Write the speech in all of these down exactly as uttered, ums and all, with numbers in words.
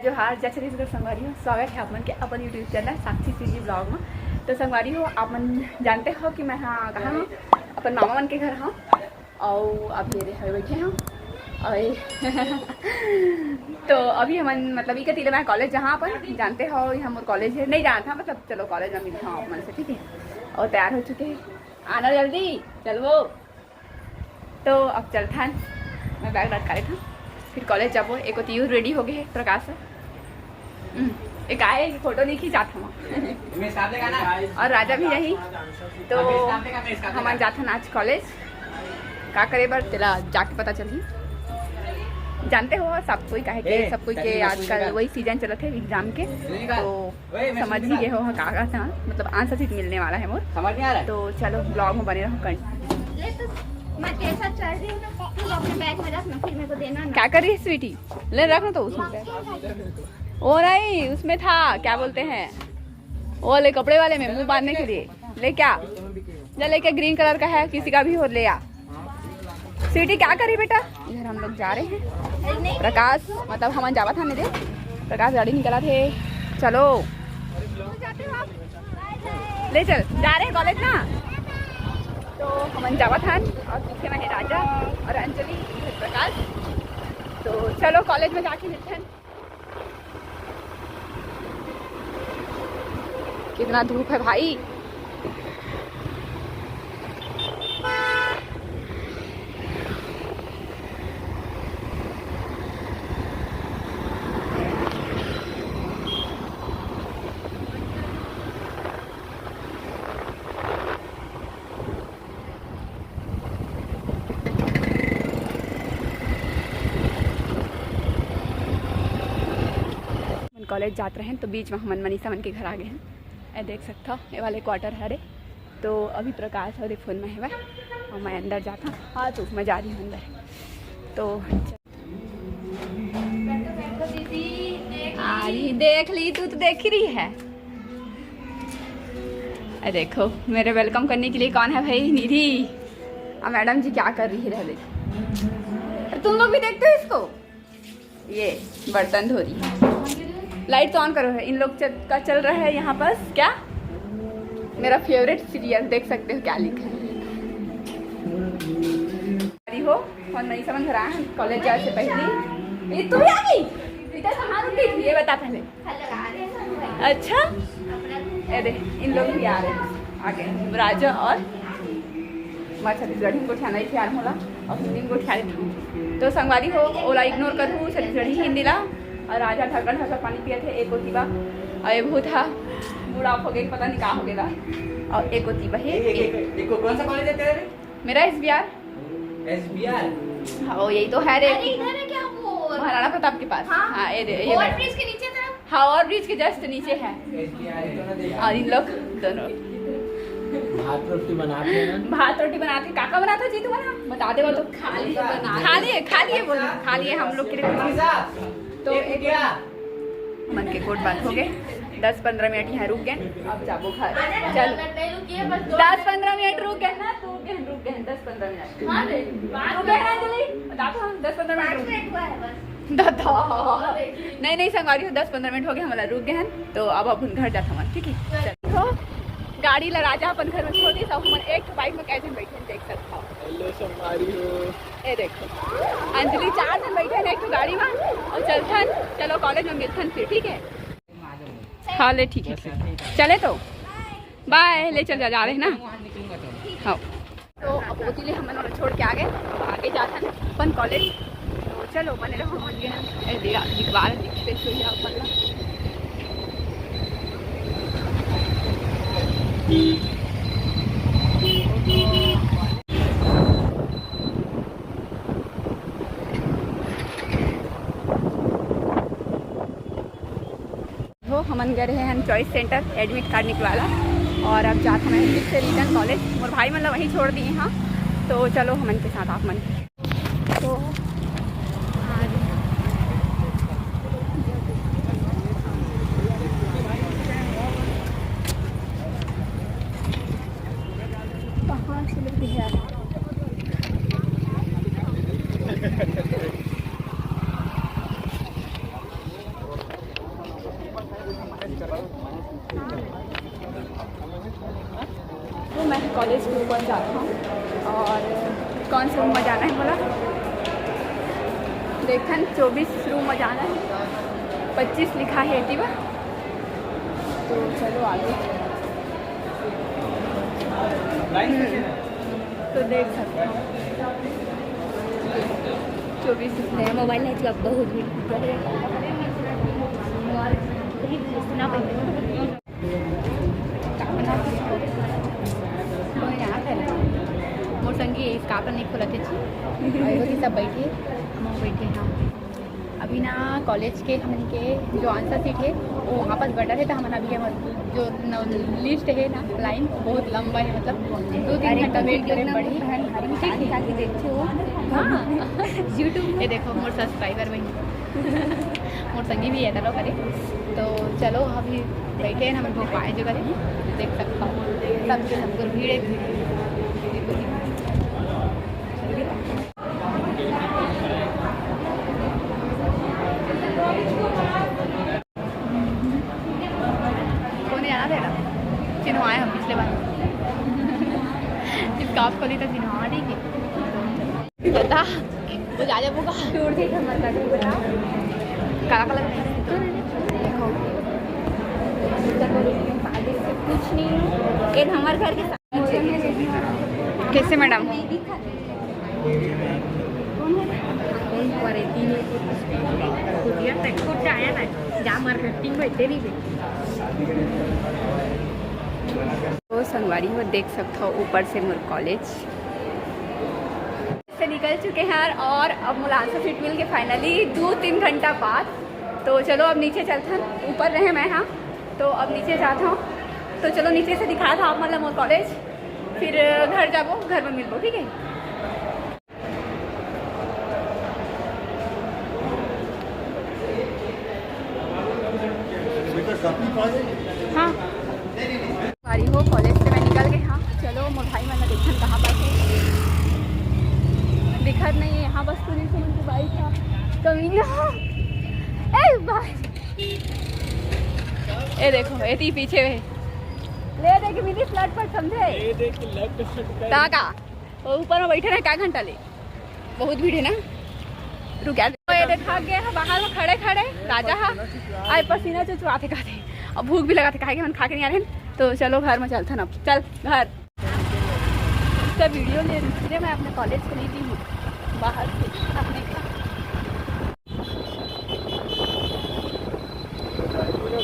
जोहार, जय छत्तीसगढ़ संगवारी हो, स्वागत है आप मन के अपन YouTube चैनल साक्षी सीजी ब्लॉग में। तो संगवारी हो, आप मन जानते हो कि मैं हाँ कहाँ हूँ, अपन मामा मन के घर हाँ। और अभी ये हवे बैठे हूँ। और तो अभी हमन मतलब इकतीले मैं कॉलेज जहाँ अपन जानते हो, ये हमर कॉलेज है, नहीं जाना था मतलब, चलो कॉलेज में मिलता हूँ आप मन से, ठीक है। और तैयार हो चुके हैं, आना जल्दी, चलबो। तो अब चलथन, मैं बैग लटका लेथन, फिर कॉलेज जाबो। एको तीर रेडी हो गए है प्रकाश। हम्म, एक आए फोटो नहीं खींचात हम। और राजा भी यही। तो हमन जाथन आज कॉलेज, का करे बर तेला जाके पता चलही। जानते हो सब कोई काहे के, सब कोई के आजकल वही सीजन चलत है एग्जाम के, तो समझ ही गए हो हाँ का का था, मतलब आंसर शीट मिलने वाला है मोर। समझ नहीं आ रहा है। तो चलो ब्लॉग में बने रहो। कंट ले तो मैं जैसा चल रही हूँ ना, तू अपने बैग में रख ना, फिर मेरे को देना ना। क्या कर रही है स्वीटी? ले रख ना तो उसमें बैग। ओ नहीं, उसमें था, क्या बोलते हैं, वो ले कपड़े वाले में मुंह बांधने के लिए। ले क्या? जा लेके, ग्रीन कलर का है, किसी का भी हो ले आ। स्वीटी क्या करी बेटा? इधर हम लोग जा रहे हैं। प्रकाश मतलब हमन जावत हन दे। प्रकाश गाड़ी निकला थे। चलो ले चल, जा रहे हैं कॉलेज ना। तो हमन जावत हन और पीछे में है राजा और अंजलि, इधर प्रकाश। तो चलो कॉलेज में जाके मिलते हैं। कितना धूप है भाई। कॉलेज जात रहेन तो बीच में हमन मनीषा मन के घर आ गए हैं। ए देख सकता हो, ये वाले क्वार्टर हरे। तो अभी प्रकाश और फोन में हेवय और मैं अंदर जाता हूँ। हाँ, तो मैं जा रही हूँ अंदर। तो आ रही, देख ली, तू तो देख ही रही है। अरे देखो, मेरे वेलकम करने के लिए कौन है भाई? निधि। और मैडम जी क्या कर रही है, देख। अरे तुम लोग भी देखते हो इसको? ये बर्तन धो रही है। लाइट तो ऑन करो है, इन लोग चल, का चल रहा है यहाँ पास क्या, मेरा फेवरेट सीरियल। देख सकते हो क्या लिखा है। अरे हो, फोन नहीं समझ रहा है, कॉलेज जाए से पहले। ये तू भी आ गई? इधर से हाथ उठी थी, ये बता पहले। अच्छा, अरे इन लोग भी आ रहे हैं आगे, राजा और मैं छत्तीसगढ़ी में गोठियाना ही प्यार होला और हिंदी में गोठिया लेती हूँ। तो संगवारी हो, ओला इग्नोर करूँ, छत्तीसगढ़ी हिंदी ला। और राजा ढाका ढाका पानी पिया थे, एक ओती बा। और ये बहुत था, बूढ़ा हो गए, पता नहीं कहाँ हो गया। और एक ओती बा, हे, एक, एक, एक, एक, कौन सा कॉलेज है तेरा? मेरा एस बी आर। एस बी आर? हाँ, वो यही तो है रे। अरे, इधर है क्या वो? महाराणा प्रताप के पास। हाँ। हाँ, ये दे, ये ओवर ब्रिज के नीचे तरफ। हाँ, ओवर ब्रिज के जस्ट नीचे है। एस बी आर है, तो ना देखा। और इन लोग दोनों। भात रोटी बनाते हैं ना? भात रोटी बनाते, काका बनाता जी तुम्हारा? बता दे वो तो। खाली बना। खाली है, खाली है बोलो, खाली है हम लोग के लिए। तो एक मन के कोट बात हो गए। दस पंद्रह मिनट यहाँ रुक गए, अब जाबो घर। चल, दस पंद्रह मिनट रुक गए ना, तो रुक गए, रुक गए, दस पंद्रह मिनट। हाँ रे, रुक गए ना अंजलि, बता तो हम, दस पंद्रह मिनट रुक गए। दादा, नहीं नहीं संगवारी हो, दस पंद्रह मिनट हो गए हमारा रुक गए हैं, तो अब अपन घर जाता हूँ, ठीक है? चल। तो गाड़ी ला राजा अपन घर में छोड़ दी, सब हमन एक ठो बाइक में कैसे बैठे हैं, देख सकता हो। हेलो संगवारी हो। ये देखो, अंजलि चार जन बैठे हैं एक ठो गाड़ी में और चलथन। चलो कॉलेज में मिलथन फिर, ठीक है? हाँ ले, ठीक है, चले तो बाय। ले चल जा, जा रहे हैं ना। हाँ, तो अब ओती ले हमन ओला छोड़ के आ गए, अब आगे जाथन अपन कॉलेज। तो चलो बने रहो हमन के। ए, दिखा, दिखवा, दिखते सुइया अपन ला। हो, हमन गए रहे हैं चॉइस सेंटर एडमिट कार्ड निकलवाला और अब जात हमें फिर से रिटर्न कॉलेज। मोर भाई मन ला वहीं छोड़ दिए हाँ, तो चलो हमन के साथ आप मन। तो आज कहाँ से लेके है? तो मैं कॉलेज के ऊपर जाता हूँ और कौन से रूम में जाना है बोला, देखन चौबीस रूम में जाना है, पच्चीस लिखा है एती बर। तो चलो आगे। हम्म, तो देख सकते हो चौबीस। नया मोबाइल है जो आपको बहुत मोर संगी इसका अपन नहीं खोला थे जी। अभी सब बैठे, हम बैठे हैं। अभी ना कॉलेज के हमन के जो आंसर सीट है वो वहाँ पर बटा है, तो हमन अभी हमर जो लिस्ट है ना, लाइन बहुत लंबा है, मतलब दो तीन घंटा वेट करे पड़ी। ठीक है। हाँ। YouTube ये देखो मोर सब्सक्राइबर बहन। मोर संगी भी है, चलो करे। तो चलो अभी बैठे हैं हम लोग पाए जगह, देख सकता हूँ सब के सब भीड़ है। कोने आ रहे ना, चिन्हवाए हम पिछले बार। इसका आप खोली तो चिन्हवा देंगे। बता, वो जा जाबो का? टूर के हमर का बता। काला काला देखो। कुछ नहीं। एक हमारे घर के साथ। कैसे मैडम? कौन पर है? तीन ही कुछ आया ना, जा मार्केटिंग में तेरी भी। तो संगवारी हो, देख सकते हो ऊपर से मोर कॉलेज से निकल चुके हैं और अब मोला आंसर सीट मिल के फाइनली दो तीन घंटा बाद। तो चलो अब नीचे चलथन, ऊपर रहे मैं, हाँ। तो अब नीचे जाता हूँ। तो चलो नीचे से दिखाया था आप मतलब मोर कॉलेज, फिर घर जाबो, घर में मिलबो, ठीक है। हाँ। संगवारी हो, कॉलेज से मैं निकल गई। हाँ, चलो मोर भाई मन देखन कहाँ पर है, दिखत नहीं है यहाँ, बस पुलिस मन के बाइक था। कमीना, ए भाई, ए देखो, एती पीछे है। ले देख मिनी फ्लैट पर समझे। ये देख लग सकता है। ता का? वो ऊपर में बैठे रहे का घंटा ले? बहुत भीड़ है ना। रुक यार, तो ये देखा गया है बाहर में खड़े खड़े राजा हा। आए पसीना चुचुआथे खाते, अब भूख भी लगाथे, काहे कि मन खा के नहीं आ रहे हैं। तो चलो घर में चलथन अब, चल घर। इसका वीडियो ले रही थी मैं अपने कॉलेज को, नहीं दी हूँ बाहर से, अब देखा।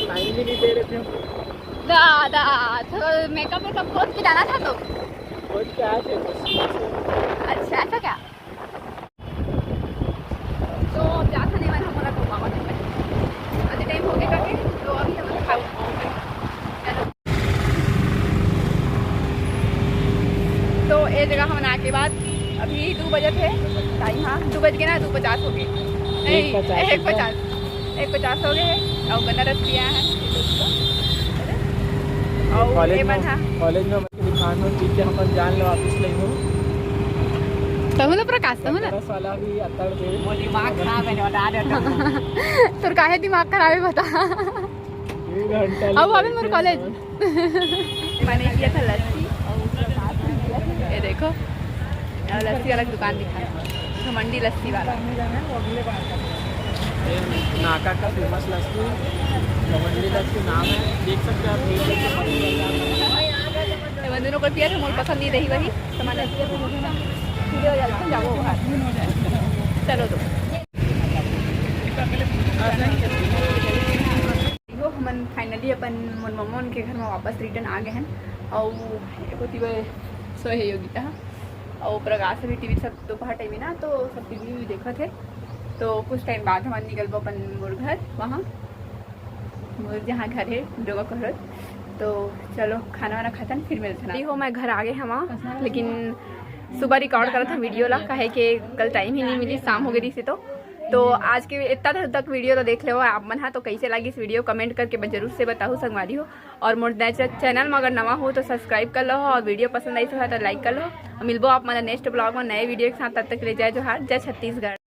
लाइन भी नहीं दे रहे थे हम। दादा, तो मेकअप वेकअप बहुत की जाना था तो। बहुत क्या है? अच्छा, ऐसा क्या? तो अब जाता नहीं, मैंने बोला तो बाबा ने, अभी टाइम हो गया करके, तो अभी हम खाओ। तो ये जगह हमन आके बाद अभी दो बजे थे टाइम, हाँ, दो बज के ना, दो पचास हो गए, नहीं, एक पचास एक हो गया। पचास, एक पचास हो गए है। और गन्ना रस पिया है। और कॉलेज ये में, बन, हाँ। कॉलेज में बच्चे दिखान हो, ठीक है, हमन जान लो वापिस ले हो। तहु ना प्रकाश, तहु ना। गन्ना रस वाला भी अतड़ दे। वो दिमाग खराब है, बता देता हूँ। तोर काहे दिमाग खराब है, बता। दो घंटा अब लग अभी गया मोर कॉलेज। मैंने किया था लस्सी और उसके साथ में ये देखो, और लस्सी वाला दुकान दिखा, घमंडी लस्सी वाला। ये नाका का फेमस लस्सी, घमंडी लस्सी नाम है, देख सकते हो आप। ये दोनों को पिया था, मोर पसंद नहीं रही वही, तो मैंने पिया था, सीधे हो जाते हैं, जाओ बाहर। चलो तो। यो हमन finally अपन मोर मम्मा उनके घर में वापस रिटर्न आ गए हैं। और एगो तिबर सोए है योगिता, और प्रकाश भी टीवी सब दोपहर टाइम में ना, तो सब टीवी भी देखत है। तो कुछ टाइम बाद हमन निकलबो अपन मोर घर, वहाँ मोर जहाँ घर है डोंगा कोहरत। तो चलो खाना वाना खाथन, फिर मिलथन। देखो मैं घर आ गए हमा, लेकिन सुबह रिकॉर्ड करत हम वीडियो ला, काहे के कल टाइम ही नहीं मिली, शाम हो गई थी। तो तो आज के इतना तक वीडियो तो देख ले आप मन हा, तो कैसे लगी इस वीडियो कमेंट करके जरूर से बताओ संगवारी हो। और मोर नए चे-, चैनल में अगर नवा हो तो सब्सक्राइब कर लो, और वीडियो पसंद आई तो लाइक कर लो। मिलबो आप मतलब नेक्स्ट ब्लॉग में नए वीडियो के साथ, तब तक के लिए जय जोहार, जय छत्तीसगढ़।